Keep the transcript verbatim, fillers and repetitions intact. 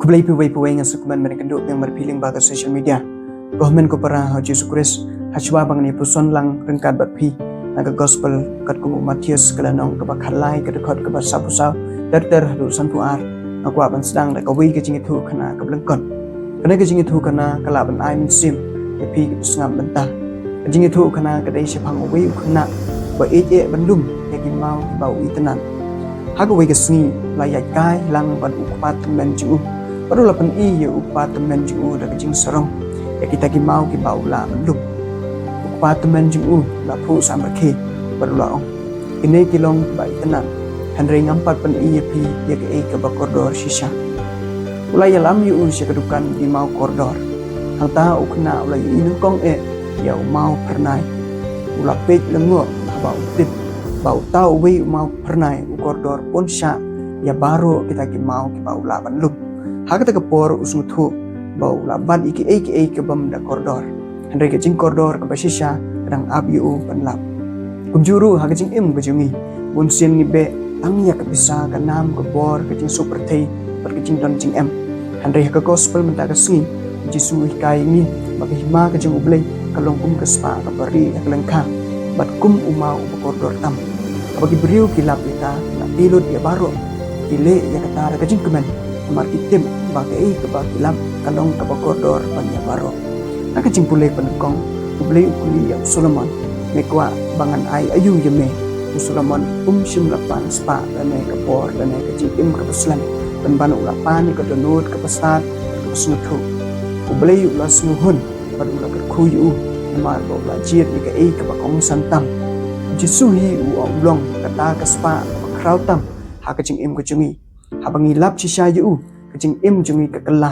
Khublei phi uwei pa uwei, nga sngewkmen ban ïakynduh biang bad phi lyngba ka social media. Ko hynmen ko para ha u Jisu Khrist, ha shuwa ba ngan ïa puson lang ryngkat bad phi na ka gospel katkum u Mathaios ka lynnong kaba khatlai, ka dkhot kaba saphew saw ter ter haduh sanphew ar, nga kwah ban sdang da kawei ka jingïathuhkhana kaba lyngkot. Kane ka jingïathuhkhana ka lah ban ai mynsiem ïa phi ki sngap bynta. Ka jingïathuhkhana ka dei shaphang uwei u khynnah ba ïeit eh ban lum ïa ki maw kiba u itynnad. Ha kawei ka sngi, u la ïaid kai lang bad u kpa tymmen jong u, bad u la pyni ïa u kpa tymmen jong u da ka jingsarong ïa kita ki maw kiba u lah ban lum. U kpa tymmen jong u u la phuh samrkhie bad u la ong, "Kine ki long kiba itynnad, hynrei ngam pat pyni ïa phi ïa kaei kaba kordor shisha." U la ïalam ïa u sha ka dukan die maw kordor. Hangta u khynnah u la ïohi nyngkong eh ïa u maw phyrnai. U la peit lyngngoh haba u tip ba uta uwei u maw phyrnai u kordor bun shah ïa baroh kita ki maw kiba u lah ban lum. Ha kata ka por u sngewthuh ba u la bat ïa kiei kiei ki bym da kordor, hynrei ka jingkordor kaba shisha ka dang ap ïa u ban lap. Kumjuh ruh ha ka jingim ka jong ngi, bunsien ngi beh tang ïa ka pisa, ka nam, ka bor, ka jingsuk pyrthei bad ka jingdon jingem. Hynrei ha ka gospel mynta ka sngi, u Jisu u hikai ïa ngi ba ka hima ka jong U Blei ka long kum ka spah kaba rieh ha ka lyngkha, bad kum u maw uba kordor tam. Haba ki briew ki lap ïa ka, ki la tei lut ïa baroh, ki leh ïa kata da ka jingkmen, namar ki tip ba kaei kaba ki lap ka long kaba kordor ban ïa baroh. Ha ka jingpule ba nyngkong, U Blei u kylli ïa u Solomon, "Me kwah ba ngan ai aïu ïa me?" U Solomon um shym la pan spah lane ka bor lane ka jingim kaba slem, pynban u la pan ïa ka dohnud kaba stad, kaba sngewthuh. U Blei u la sngewhun bad u la kyrkhu ïa u, namar ba u la jied ïa kaei kaba kongsan tam. U Jisu hi u ong u long kata ka spah kaba khraw tam ha ka jingim ka jong ngi. Haba ngi lap shisha ïa u, ka jingim jong ngi ka kylla.